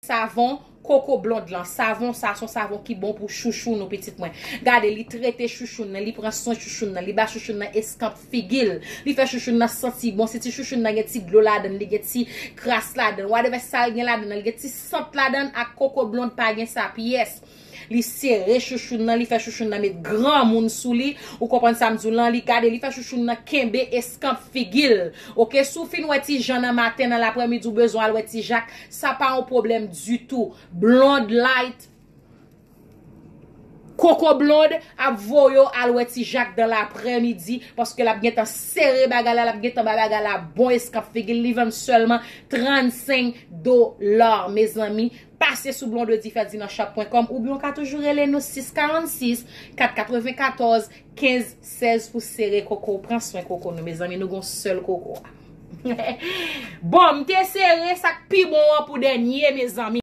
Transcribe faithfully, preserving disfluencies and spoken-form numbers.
Savon Koko Blond lan. Savon sa se yon savon ki bon pou chouchou nou, pitit mwen. Gade, li trete chouchoun nan, li pran swen chouchoun nan, li ba chouchoun nan eskanp figi l, li fè chouchoun nan santi bon. Si ti chouchoun nan gen ti dlo ladan l, li gen ti kras ladan l, whatever sa l gen ladan l, li gen ti sant ladan l, ak Koko Blond pa gen sa pyès. Li sere chouchoun nan, li fè chouchoun nan met granmoun sou li. Ou konprann sa m di w lan? Li gade, li fè chouchoun nan kenbe eskanp figi l. Oke, si w fin wè Ti Jan nan maten, nan laprèmidi, ou bezwen al wè Ti Jak, sa pa yon pwoblèm ditou. Blond Light, Koko Blond ap voye w al wè Ti Jak dan laprèmidi, paske l ap gentan sere bagay la, l ap gentan bay bagay la bon eskanp figi l. Li vann sèlman trannsenk dola, mezanmi. Pase sou blondedy ferdinand shop pwen kòm, oubyen w ka toujou rele nou sis karannsis, kat katrevenkatòz, kenz sèz pou sere koko. Pran swen koko nou, mezanmi, nou gon sèl koko a. Bon, m te sere sa k pi bon an pou dènye, mezanmi.